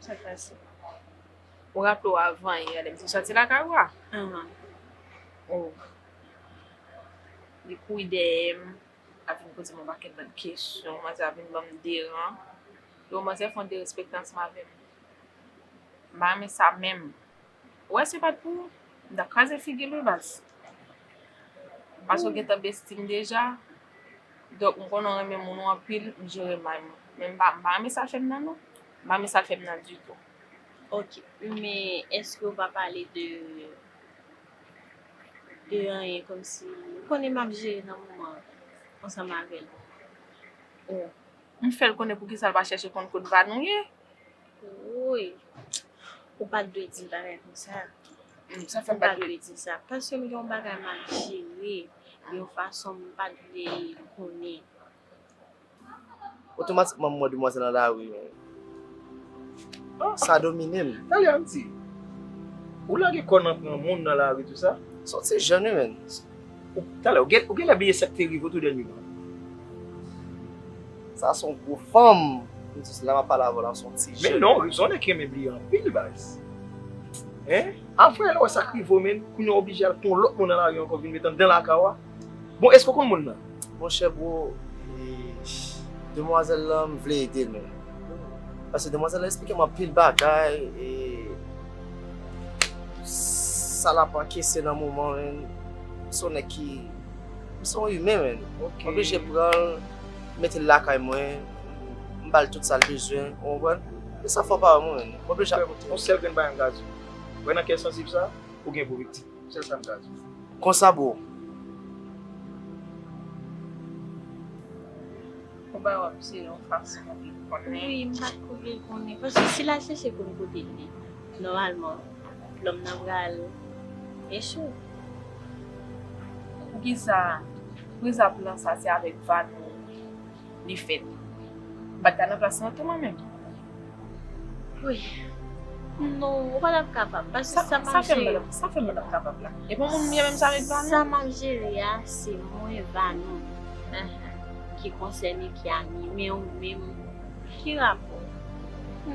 Sa k pase? Ou raple w avan yè, lè m te sòti lakay ou a? Ou, li kouri dèyè m, ap vin poze m yon pakèt lòt kesyon, manzè ap vin ban m deran. Yo, manzè fè yon derespekte ansanm avè m. M pa renmen sa menm. Ou wè si se pa t pou ou, m t ap kraze figi l wi baz. Paske w gentan besti m deja. Donk m konnen w renmen moun ou anpil, m jere mal mwen. Men m pa, m pa renmen sa l fè m nan non. M pa renmen sa l fè m nan ditou. Ok, men èske w pa pale de, de anyen kòmsi, ou konnen m ap jere nan moman an ansanm avè l? M fè l konnen poukisa l pa chèche konn kot Vanou ye. Woy, ou pa t dwe di l bagay konsa. Sa fè m pa t dwe. Di sa. Paske m gen yon bagay m ap jere yon fason m pa t vle l konnen. Otomatikman m wè demwazèl nan lari, men. Sa domine m. Talè, Andy, ou lage kò nan pran moun nan lari tou sa? Se yon ti jèn wi, men. Ou, talè, ou gen, ou genlè bliye sa k te rive w tou dènyèman. Sa se yon gwo fanm. M di la m ap pale avè w la, se yon ti jèn. Men non, se yon nèg ki renmen bliye anpil, baz. Hein? Apre lè w wè sa k rive w, men, kounye a w oblije al pran yon lòt moun nan lari ankò vin met anndan lakay ou a. Bon, èske w konn moun nan? Monchè bro, e, demwazèl lan m vle ede l, men. Paske demwazèl lan eksplike m anpil bagay, e sa l ap ankese nan moman, men, m se yon nèg ki, m se yon imen, men. M oblije pran l, mete l lakay mwen, m ba l tout sa l bezwen, ou konprann? E sa fè w pa wè mwen, men. M oblije ap montre l. Yon sèl grenn bagay m ka di w. Wè nan kè sansib sa, ou gen pou viktim. Sèl sa m ka di w. Konsa bro. Ou bay w ap jere yon fason pou l konnen. Wi, m pa t ko vle l konnen. Paske si l al chèche konn kote l ye, nòmalman, lòm nan pral echwe. Poukisa, poukisa plan sa se avèk Vanou li fèt? M pa t ka nan plas lan tou mwen menm. Wi. Non, ou pa t ap kapab. Paske sa m ap jere. Sa fè m pa t ap kapab la. E pou moun m ye menm sa avèk Vanou? Sa m ap jere a, se mwen, Vanou, ki konsène, ki ami. Men ou menm, ki rapò?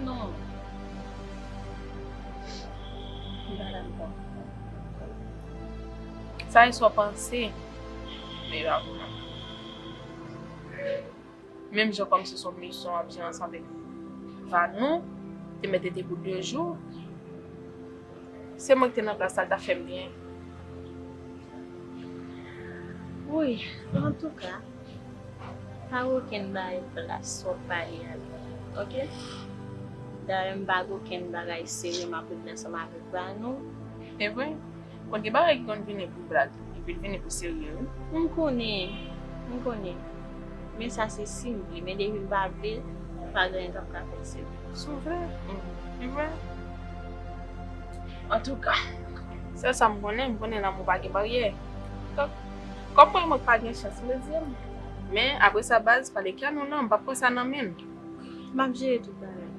Non. M pa dakò. Sa e sa w panse, men e pa pou mwen. Menm jan kòmsi se yon misyon w ap jere ansanm avèk Vanou, te mèt rete pou de jou. Se mwen ki te nan plas la, l t ap fè m byen. Wi, antouka, pa gen okenn bagay plas sa w ap pale a la, oke? Dayè, m pa gen okenn bagay serye m ap regle ansanm avèk Vanou. E vre? Konn gen bagay ki konn vini pou blag, epi l vini pou serye wi. M konnen, m konnen. Men sa se si m vle, men depi m pa vle, m Pa gen anyen k ap ka fè, se vre. Sou vre? Mm. Li vre? Antouka, sèl sa m konnen, m konnen lanmou pa gen baryè. Donk, kòm mwen, mwen pa gen chans, m redi m. Men, apre sa, baz, pa de kè nou non, m p ap pran sa nan men m. M ap jere tout bagay.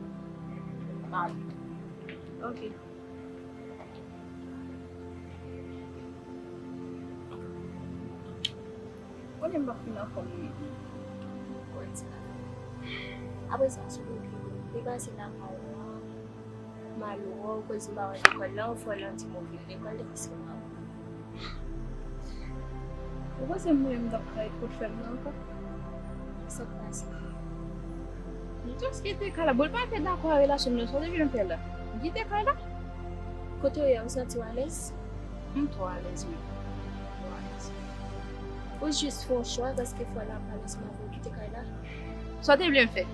Baz. Ok. Konnen m p ap fin anfòm wi. Wè ti la. Apre sa, sou kote li pase lakay ou an, m al wè w, koz m pa wè lekòl la, ou fè w lan di m ou vin lekòl, depi se mwen. Ou panse mwen menm m t ap ka ret kot frè m nan ankò? Sa k pase? M just kite kay la. Bon, li pa te dakò a relasyon m nan, sa w te vin fè la? M kite kay la. Kote w ye a, ou santi w alèz? M twò alèz, wi. M twò alèz. Ou jis fè yon chwa paske fò la pa lèz m avè w kite kay la. Sa w te vle m fè?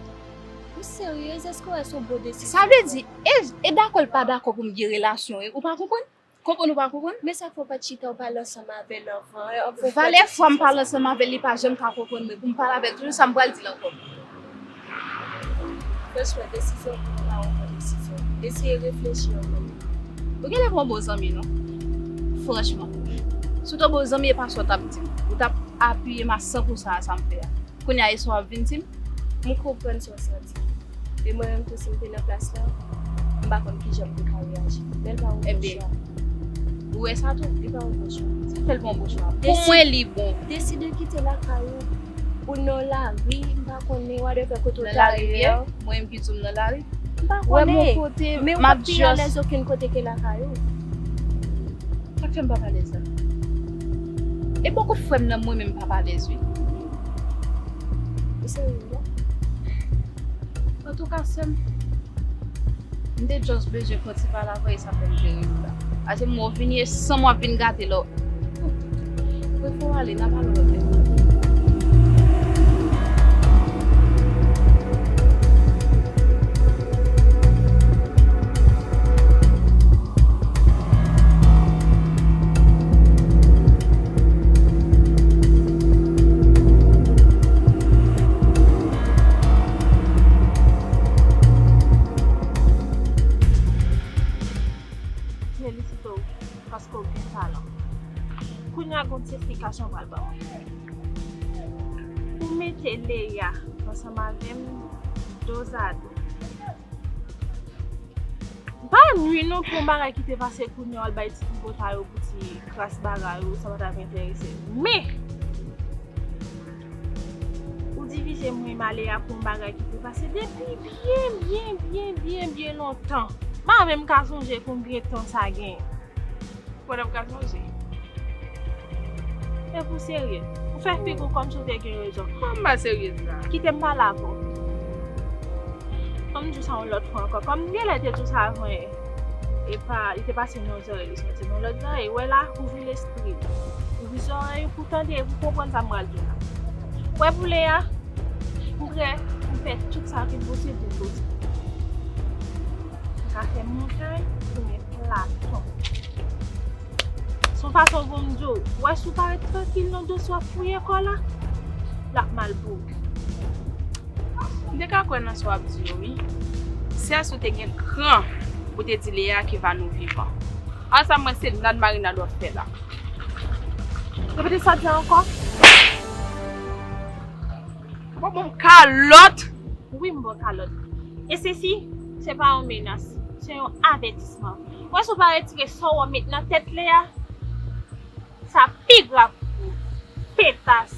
Ou seryez? Èske w wè se yon bon desizyon? Sa vle di, e, e dakò l pa dakò pou m gen relasyon, e, ou pa konprann? Konprann ou pa konprann? Men sa k fè w pa t chita w pale ansanm avè l anvan, e, anvan w pran desizyon? Valè fwa m pale ansanm avè l, li pa janm ka konprann mwen. Pou m pale avè l toujou, sa m pral di l ankò? Franchman, desizyon pou w pa yon bon desizyon. Eseye reflechi ankò. Ou genlè pa yon bon zanmi, non. Franchman. Si w te yon bon zanmi, e pa sa w t ap di m. Ou t ap apiye m a san pou san a sa m fè a. Kounye a, e sa w ap vin di m? M konprann sa w santi. E mwen menm tou, si m te nan plas la, m pa konn kijan m te ka reyaji. Men l pa yon bon chwa. Ou wè sa tou? Li pa yon bon chwa. Sa fè l pa yon bon chwa? Pou mwen, li bon. Deside kite lakay ou. Ou nan lari, m pa konnen, whatever kote w ta ye a. Nan lari, mwen menm ki di w m nan lari. M pa konnen. Men ou p ap pi alèz okenn kote ke lakay ou. Sa k fè m p ap alèz la? E bò kot frè m nan mwen menm m p ap alèz, wi. Ou serye la? Antouka, sè m, m te just bezwen fè yon ti pale avè w, e sa fè m te rele w la. Paske m wè w vini e san m w ap vin gate lè w. Prefere w ale, n a pale yon lòt lè. Felisite w, paske w gen talan. Kounye a, gen yon ti esplikasyon m pral ba w. Ou mete Leya ansanm avè m dozado. M pa nwi non pou yon bagay ki te pase kounye a, w al bay ti tripotay ou pou ti kras bagay ou, sa pa t ap enterese m. Men, ou divize mwen e Leya pou yon bagay ki te pase depi byen, byen, byen, byen, byen lontan. M pa menm ka sonje konbyen tan sa gen. Pandan m ka sonje. Epi w serye. Ou fè figi w kòmsi w te gen rezon. Kòman m pa serye la? Kite m pale avè w. An m di w sa yon lòt fwa ankò. Kòm m genlè te di w sa avan yè, e pa, li te pase nan yon zòrèy, li sòti nan lòt zòrèy. Wè la, ouvri lespri w. Ouvri zòrèy ou pou w tande, pou w konprann sa m pral di w la. Wè pou Leya, m prè pou m fè tout sa ki posib pou m pote. M ka fè montay, tounen platon. Se yon fason pou m di w, wè si w pa ret trankil nan dosye w ap fouye kò la, l ap mal pou w. M te ka kwè nan sa w ap di yo, wi. Sèl si w te gen kran pou w te di Leya ke Vanou vivan. Al sa m wè se nad marinad w ap fè la. Repete sa w di a ankò. Bon, bon, kalòt. Wi, m ba w kalòt. E sesi, se pa yon menas, se yon avètisman. Wè si w pa retire sa w met nan tèt Leya, sa pi grav pou ou. Petas.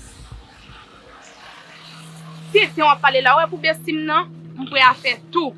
Tenten w ap pale la, wè pou besti m nan, m prè a fè tou.